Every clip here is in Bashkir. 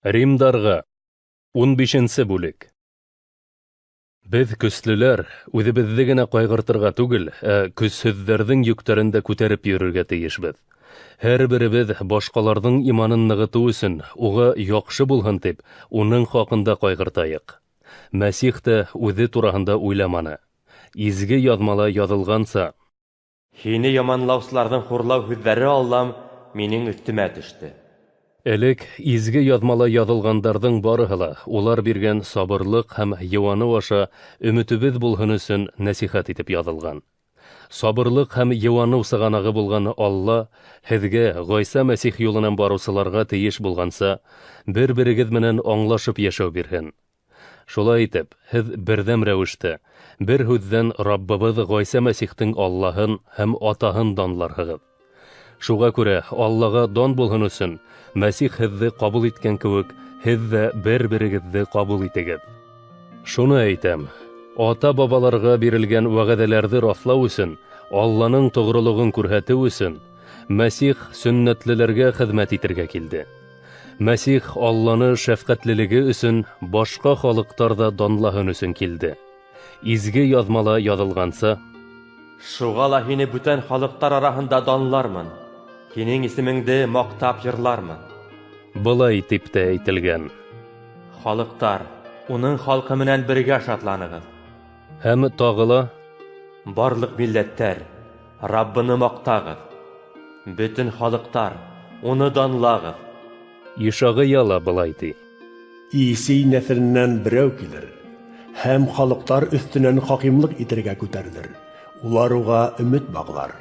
Римдарға 15-нсе бүлек. Беҙ көслөләр үҙебеҙҙе генә ҡайғыртырға түгел, ә көсһөҙҙәрҙең йөктәрен дә күтәреп йөрөргә тейешбеҙ. Һәр беребеҙ башҡаларҙың иманын нығытыу өсөн, уға яҡшы булһын тип, уның хаҡында ҡайғыртайыҡ. Мәсих тә үҙе тураһында уйламаны. Изге яҙмала яҙылғанса: Һине яманлаусыларҙың хурлау һүҙҙәре, Аллам, минең өҫтөмә төштө. Элек изге яҙмала яҙылғандарҙың барыһы ла улар биргән сабырлыҡ һәм йыуаныу аша өмөтөбөҙ булһын өсөн нәсихәт итеп яҙылған. Сабырлыҡ һәм йыуаныу сығанағы булған Алла һеҙгә Ғайса Мәсих юлынан барыусыларға тейеш булғанса, бер-берегеҙ менән аңлашып йәшәү бирһен. Шулай итеп, һеҙ берҙәм рәүештә, бер һүҙҙән Раббыбыҙ Ғайса Мәсихтең Аллаһын һәм Атаһын данларһығыҙ. Шуға күрә Аллаға дан булһын өсөн, Мәсих һеҙҙе ҡабул иткән кеүек, һеҙ ҙә бер-берегеҙҙе ҡабул итегеҙ. Шуны әйтәм, ата-бабаларға бирелгән вәғәҙәләрҙе раҫлау өсөн, Алланың тоғролоғон күрһәтеү өсөн, Мәсих сөннәтлеләргә хеҙмәт итергә килде. Мәсих Алланы шәфҡәтлелеге өсөн башҡа халыҡтар ҙа данлаһын өсөн килде. Изге яҙмала яҙылғанса: Шуға ла һине бүтән халыҡтар араһында данлармын, һинең исемеңде маҡтап йырлармын. Былай тип тә әйтелгән: Халыҡтар, уның халҡы менән бергә шатланығыҙ. Һәм тағы ла: Барлыҡ милләттәр, Раббыны маҡтағыҙ. Бөтөн халыҡтар, уны данлағыҙ. Ишағия ла былай ти: Исей нәҫеленән берәү килер һәм халыҡтар өҫтөнән хакимлыҡ итергә күтәрелер. Улар уға өмөт бағлар.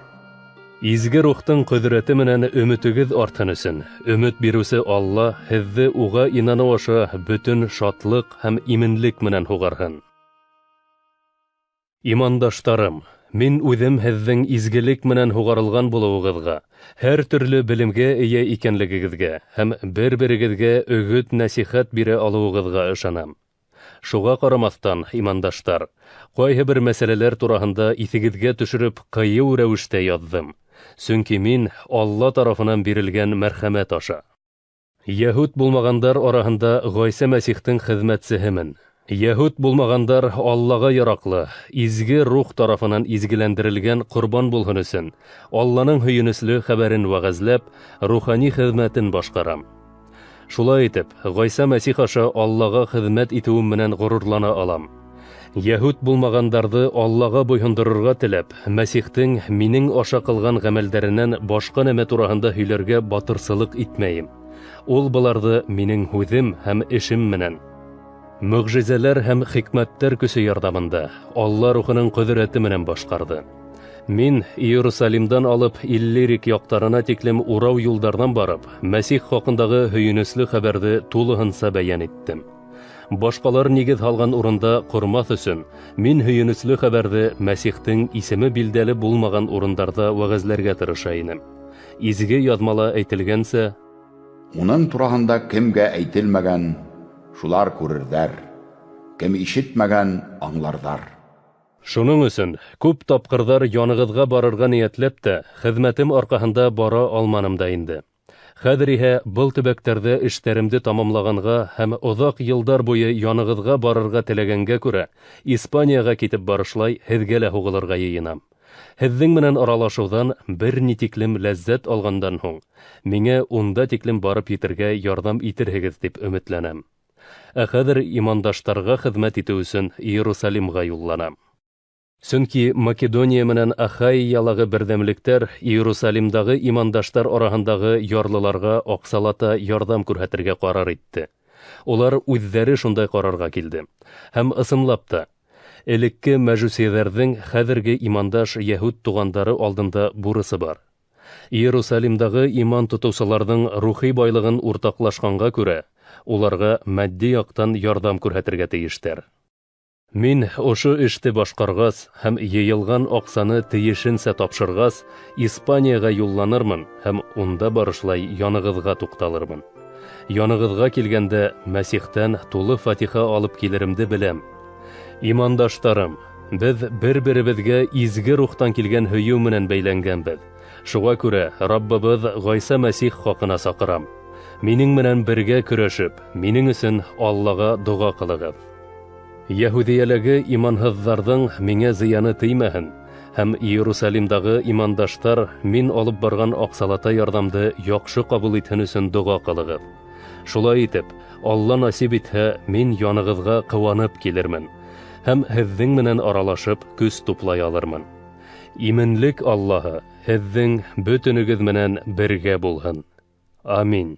Изге рухтың ҡөҙрәте менән өмөтөгөҙ артһын өсөн, өмөт биреүсе Алла һеҙҙе уға инаныу аша бөтөн шатлыҡ һәм именлек менән һуғарһын. Имандаштарым, мин үҙем һеҙҙең изгелек менән һуғарылған булыуығыҙға, һәр төрлө белемгә эйә икәнлегегеҙгә һәм бер-берегеҙгә өгөт-нәсихәт бирә алыуығыҙға ышанам. Шуға ҡарамаҫтан, имандаштар, ҡайһы бер мәсьәләләр тураһында иҫегеҙгә төшөрөп ҡыйыу рәүештә яҙҙым. Сөнки мин Алла тарафынан бирелгән мәрхәмәт аша йәһүд булмағандар араһында Ғайса Мәсихтең хеҙмәтсеһемен. Йәһүд булмағандар Аллаға яраҡлы, изге рух тарафынан изгеләндерелгән ҡорбан булһын өсөн, Алланың һөйөнөслө хәбәрен вәғәзләп, рухани хеҙмәтен башҡарам. Шулай итеп, Ғайса Мәсих аша Аллаға хеҙмәт итеүем менән ғорурлана алам. Йәһүд булмағандарҙы Аллаға буйһондорорға теләп, Мәсихтең минең аша ҡылған ғәмәлдәренән башҡа нәмә тураһында һөйләргә батырсылыҡ итмәйем. Ул быларҙы минең һүҙем һәм эшем менән, мөғжизәләр һәм хикмәттәр көсө ярҙамында Алла рухының ҡөҙрәте менән башҡарҙы. Мин Иерусалимдан алып Иллирик яҡтарына тиклем урау юлдарҙан барып, Мәсих хаҡындағы һөйөнөслө хәбәрҙе тулыһынса бәйән иттем. Башҡалар нигеҙ һалған урында ҡормаҫ өсөн, мин һөйөнөслө хәбәрҙе Мәсихтең исеме билдәле булмаған урындарҙа вәғәзләргә тырыша инем. Изге яҙмала әйтелгәнсә: Уның тураһында кемгә әйтелмәгән, шулар күрерҙәр, кем ишетмәгән, аңларҙар. Шуның өсөн күп тапҡырҙар янығыҙға барырға ниәтләп тә, хеҙмәтем арҡаһында бара алманым да инде. Хәҙер иһә был төбәктәрҙә эштәремде тамамлағанға һәм оҙаҡ йылдар буйы янығыҙға барырға теләгәнгә күрә, Испанияға китеп барышлай һеҙгә лә һуғылырға йыйынам. Һеҙҙең менән аралашыуҙан бер ни тиклем ләззәт алғандан һуң, миңә унда тиклем барып етергә ярҙам итерһегеҙ тип өмөтләнәм. Ә хәҙер имандаштарға хеҙмәт итеү өсөн Иерусалимға юлланам. Сөнки Македония менән Ахайялағы берҙәмлектәр Иерусалимдағы имандаштар араһындағы ярлыларға аҡсалата ярҙам күрһәтергә ҡарар итте. Улар үҙҙәре шундай ҡарарға килде. Һәм ысынлап та, элекке мәжүсиҙәрҙең хәҙерге имандаш йәһүд туғандары алдында бурысы бар. Иерусалимдағы иман тотоусыларҙың рухи байлығын уртаҡлашҡанға күрә, уларға матди яҡтан ярҙам күрһәтергә тейештәр. Мин ошо эште башҡарғас һәм йыйылған аҡсаны тейешенсә тапшырғас, Испанияға юлланырмын һәм унда барышлай янығыҙға туҡталырмын. Янығыҙға килгәндә Мәсихтән тулы фатиха алып килеремде беләм. Имандаштарым, беҙ бер-беребеҙгә изге рухтан килгән һөйөү менән бәйләнгәнбеҙ. Шуға күрә Раббыбыҙ Ғайса Мәсих хаҡына саҡырам. Минең менән бергә көрәшеп, минең өсөн Аллаға доға ҡылығыҙ. Йәһүҙиәләге иманһыҙҙарҙың миңә зыяны теймәһен, һәм Иерусалимдағы имандаштар мин алып барған аҡсалата ярҙамды яҡшы ҡабул итһен өсөн доға ҡылығыҙ. Шулай итеп, Алла насип итһә, мин янығыҙға ҡыуанып килермен һәм һеҙҙең менән аралашып көс туплай алырмын. Именлек Аллаһы һеҙҙең бөтөнөгөҙ менән бергә булһын. Амин.